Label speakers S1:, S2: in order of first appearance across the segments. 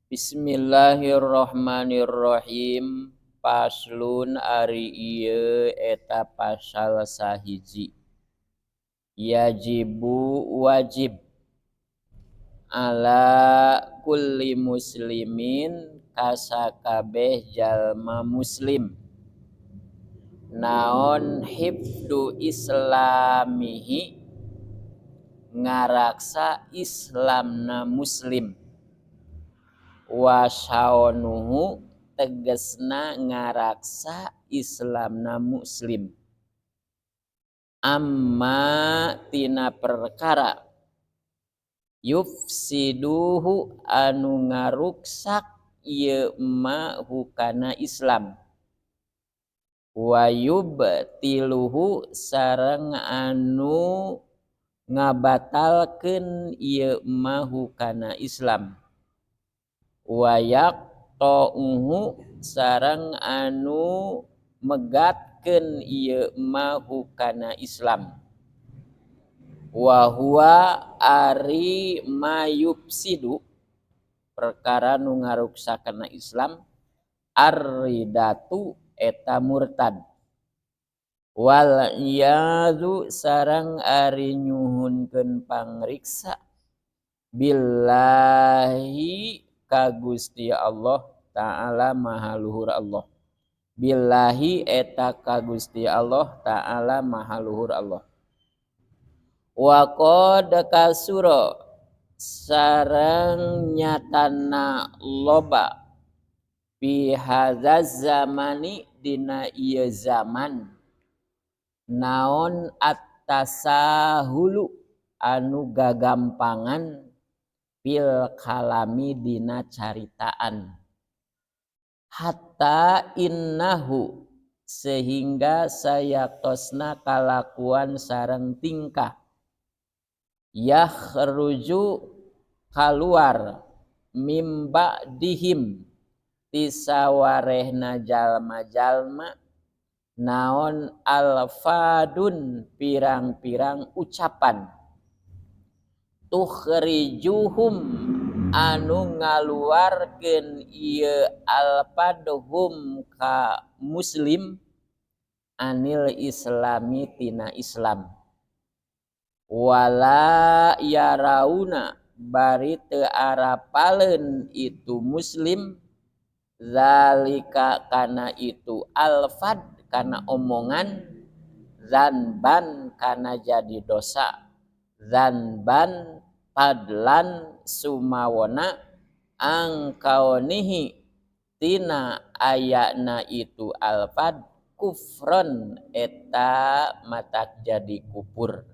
S1: Bismillahirrahmanirrahim. Faslun ari ieu eta pasal sahiji. Yajibu wajib ala kulli muslimin kasakabeh jalma muslim. Naon hifdu islamihi ngaraksa islamna muslim. Wasaonuhu tegesna ngaraksa islamna muslim. Amma tina perkara yufsiduhu anu ngaruksak ieu ma hukana Islam. Wa yubtiluhu sareng anu ngabatalkeun ieu ma hukana Islam. Wa yaqta'uhu sareng anu megatkeun ieu ma hukana Islam. Wa huwa ari mayufsidu perkara nu ngaruksakna Islam arridatu eta murtad. Wal iyadu sareng ari nyuhunkeun pangriksa billahi ka Gusti Allah Ta'ala maha luhur Allah. Billahi eta ka Gusti Allah Ta'ala maha luhur Allah. Wa qad kasura sareng nyatana loba fi hadzal zamani dina ieu zaman naon at-tasahulu anu gagampangan fil kalami dina caritaan hatta innahu sehingga sayatosna kalakuan sareng tingkah yakhruju kaluar mim ba'dihim tisawarehna jalma-jalma naon alfadun pirang-pirang ucapan tukhrijuhum anu ngaluarkeun ieu alfadhum ka muslim anil islami tina Islam wala yarauna bari teu arapaleun itu muslim zalika kana itu alfad kana omongan zanban kana jadi dosa zanban fadlan sumawona angkaonihi tina ayana itu alfad kufron eta matak jadi kupur.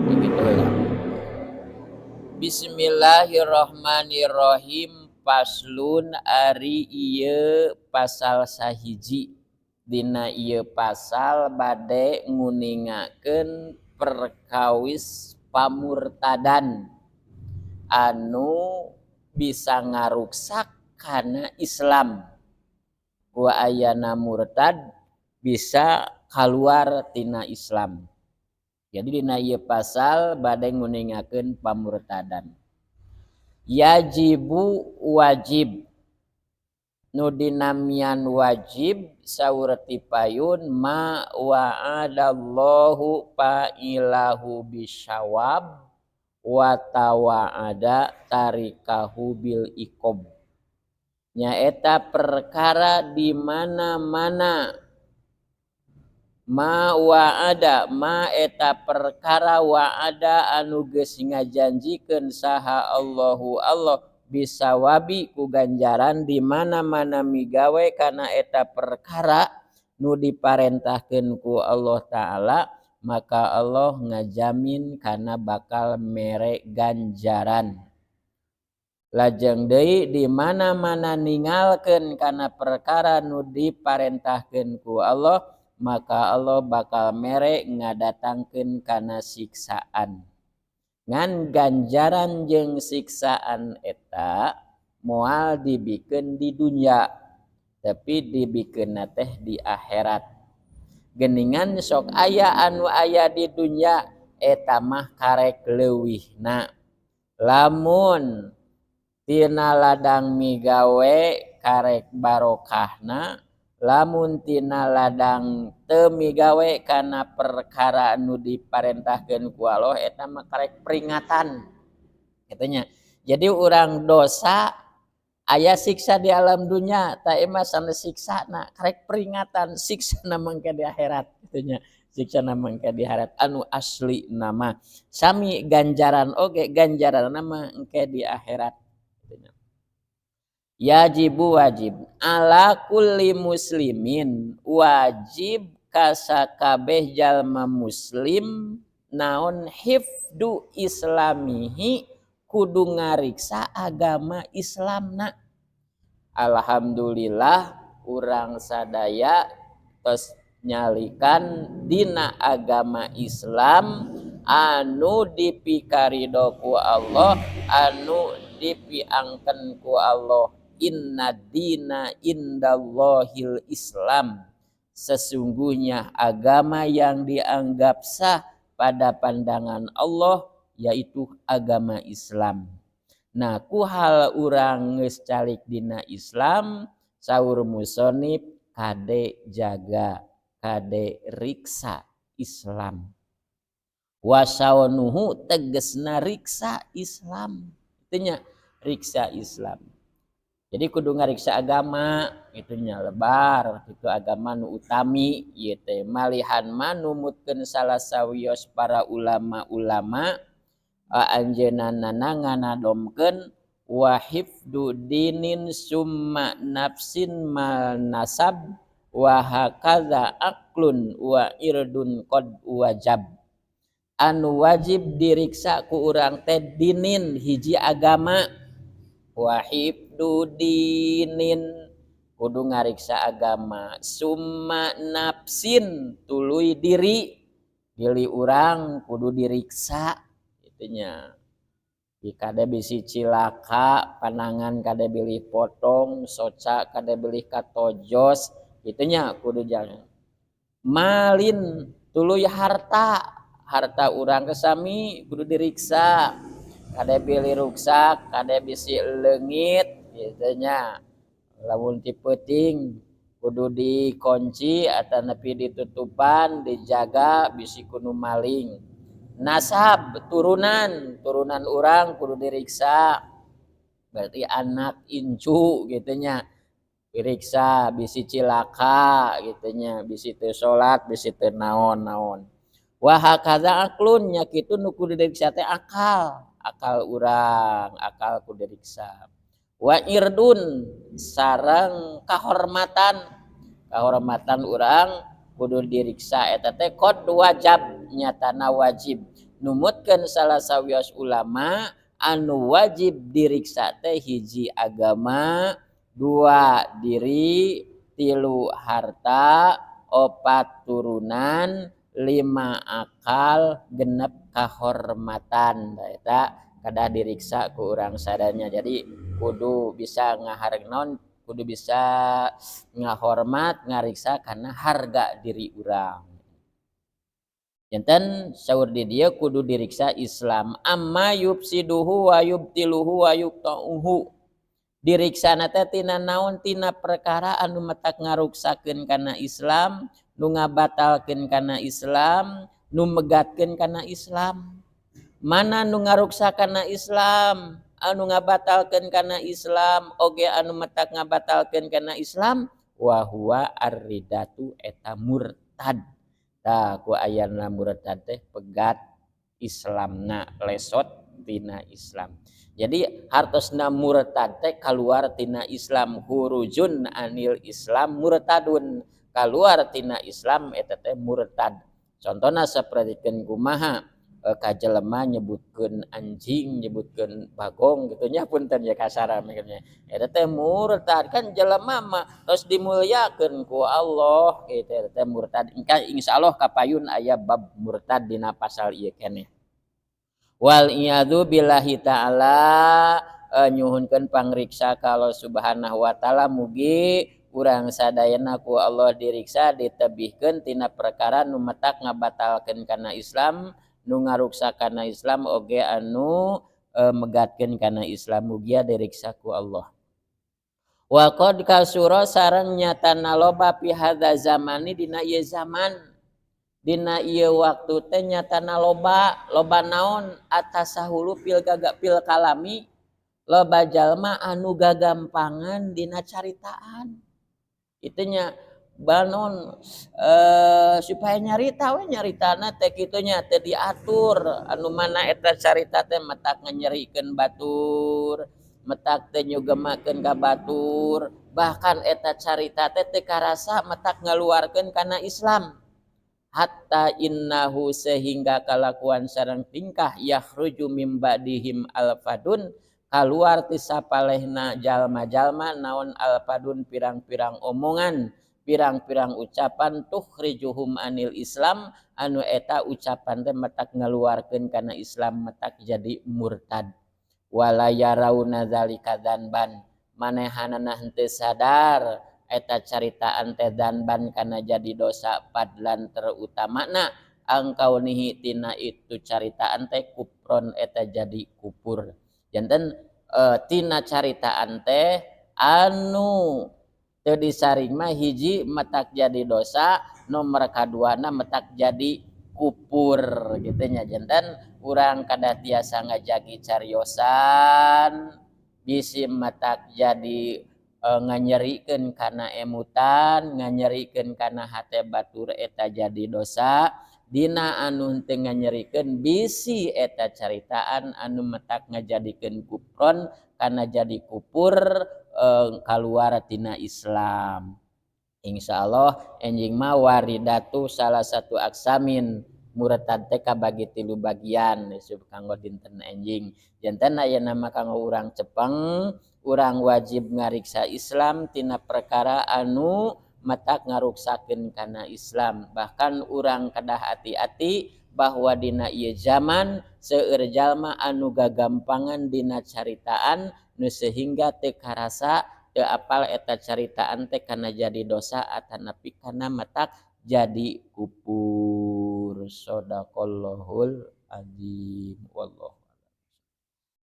S1: Begitu ya. Bismillahirrahmanirrahim. Faslun ari ieu pasal sahiji. Dina ieu pasal bade nguningakeun perkawis pamurtadan anu bisa ngaruksak kana Islam. Ku ayana murtad bisa kaluar tina Islam. Jadi dina ieu pasal bade nguningakeun pamurtadan. Yajibu wajib nu dinamian wajib saur ti payun ma wa'adallahu fa'ilahu bisyawab wa tawa'ada tarikahu bil iqob. Nyaeta perkara di mana-mana ma wa'ada ma eta perkara wa'ada anu geus ngajanjikeun saha Allahu Allah bisawabi ku ganjaran di mana-mana migawe kana eta perkara nu diparentahkeun ku Allah Ta'ala maka Allah ngajamin kana bakal mere ganjaran. Lajeng deui di mana-mana ningalkeun kana perkara nu diparentahkeun ku Allah maka Allah bakal mere ngadatangkeun kana siksaan. Ngan ganjaran jeung siksaan eta moal dibikeun di dunya tapi dibikeunna teh di akhirat. Geningan sok aya anu aya di dunya eta mah karek leuwihna. Lamun tina ladang migawe karek barokahna, lamun tina ladang teu migawe kana perkara anu diparentahkeun ku Allah eta mah karek peringatan kitu nya. Jadi urang dosa aya siksa di alam dunia, ta mah sanes siksana, karek peringatan, siksana mangke di akhirat kitu nya. Siksana mangke di akhirat anu asli nama. Sami ganjaran oge ganjaran nama engke di akhirat kitu nya. Yajibu wajib ala kulli muslimin, wajib kasakabeh jalma muslim naon hifdu islamihi kudu ngariksa agama Islamna. Alhamdulillah urang sadaya tos nyalikan dina agama Islam anu dipikarido ku Allah, anu dipiangkeun ku Allah. Inna dina indallahil Islam. Sesungguhnya agama yang dianggap sah pada pandangan Allah yaitu agama Islam. Nah, ku hal urang geus calik dina Islam, saur musonib kade jaga, kade riksa Islam. Wasawanuhu tegesna riksa Islam. Itunya riksa Islam. Jadi kudu ngariksa agama itunya lebar itu agama nu utami ieu teh malihan manumutkeun salah sawios para ulama-ulama anjeunna nganadomkeun wa hifdu dinin summa nafsin mal nasab wa hakaza aqlun wa irdun qad wajab. Anu wajib diriksa ku urang teh dinin hiji agama, wa hifdu dinin kudu ngariksa agama, summa nafsin tuluy diri, diri urang kudu diriksa itunya. Kade bisi cilaka, panangan kade bilih potong, soca kade bilih katojos, itunya kudu jangan. Malin tuluy harta, harta urang kesami kudu diriksa. Kade bilih ruksak, kade bisi leungit, itunya. Lamun ti peuting kudu dikunci atau nepi ditutupan, dijaga bisi kudu maling. Nasab turunan, turunan urang kudu diriksa. Berarti anak incu gitunya. Diriksa bisi cilaka gitunya, bisi teu salat, bisi teu naon-naon. Wa hakaza aqlun nya kitu nu kudu diriksa teh akal, akal urang, akal kudu diriksa. Wa irdun sareng kahormatan, kahormatan urang kudu diriksa eta teh qad wajab nyatana wajib. Numutkeun salah sawios ulama anu wajib diriksa teh hiji agama, dua diri, tilu harta, opat turunan, lima akal, genep kahormatan. Eta kadah diriksa ku urang sadayana. Jadi kudu bisa ngahareng naon, kudu bisa ngahormat, ngariksa karena harga diri urang. Janten saur di dieu kudu diriksa Islam amma yufsiduhu wa yubtiluhu wa yuqta'uhu. Diriksana teh tina naon, tina perkara anu matak ngaruksakeun kana Islam, nu ngabatalkeun kana Islam, nu megatkeun kana Islam. Mana nu ngaruksa kana Islam, anu ngabatalkeun kana Islam, oge anu matak ngabatalkeun kana Islam, wa huwa ar-ridatu eta murtad. Tah ku ayana murtad teh pegat Islamna, lesot tina Islam. Jadi hartosna murtad teh kaluar tina Islam, hurujun anil Islam murtadun, kaluar tina Islam eta teh murtad. Contohna sapertikeun kumaha kajelema nyebutkeun anjing, nyebutkeun bagong gitu nya, punten ya kasar mikirnya. Eta teh murtad kan jelema mah tos dimuliakeun ku Allah gitu, eta teh murtad. Engka insyaallah kapayun aya bab murtad dina pasal ieu keneh. Wal iyadu billahi ta'ala, nyuhunkeun pangriksa ka Allah Subhanahu wa taala, mugi urang sadayana ku Allah diriksa, ditebihkeun tina perkara nu matak ngabatalkeun kana Islam, nu ngaruksa kana Islam oge anu megatkeun kana Islam mugia diriksa ku Allah. Wa qad kasura sareng nyatana loba fi hadza zamani dina ieu zaman dina ieu waktu teh nyatana loba loba naon atasahulu fil gaga fil kalami loba jalma anu gagampangan dina caritaan itunya banon supaya nyarita we nyaritana teh kitunya teh diatur anu mana eta carita teh matak nganyerikeun batur metak teh nyugemakeun ka batur bahkan eta carita teh teu karasa metak ngaluarkeun kana Islam hatta innahu sehingga kalakuan sareng tingkah yakhruju mim ba'dihim alfadun kaluar ti sapalehna jalma-jalma naon alfadun pirang-pirang omongan pirang-pirang ucapan tukhrijuhum anil Islam anu eta ucapan teh metak ngaluarkeun kana Islam metak jadi murtad wala yarauna zalika dzanban manehanana henteu sadar eta caritaan teh dzanban kana jadi dosa fadlan terutamana angkaunihi tina itu caritaan teh kupron eta jadi kupur janten tina caritaan teh anu teu disaring mah hiji metak jadi dosa nomor kaduana metak jadi kupur gitu nya janten urang kada tiasa ngajagi cariosan bisi matak jadi nganyerikeun kana emutan nganyerikeun kana hate batur eta jadi dosa dina anu henteu nganyerikeun bisi eta caritaan anu matak ngajadikeun kupron kana jadi kupur kaluar tina Islam. Insyaallah enjing mah waridatu salah satu aksamin murtad teh kabagi tilu bagian disebut kanggo dinten enjing janten aya nama kanggo urang cepeng urang wajib ngariksa Islam tina perkara anu matak ngaruksakeun kana Islam bahkan urang kedah hati-hati bahwa dina ieu zaman seueur jalma anu gagampangan dina caritaan nu sehingga teu karasa teu apal eta caritaan teh kana jadi dosa atanapi kana matak jadi kupur. Shadaqallahul azim wallahu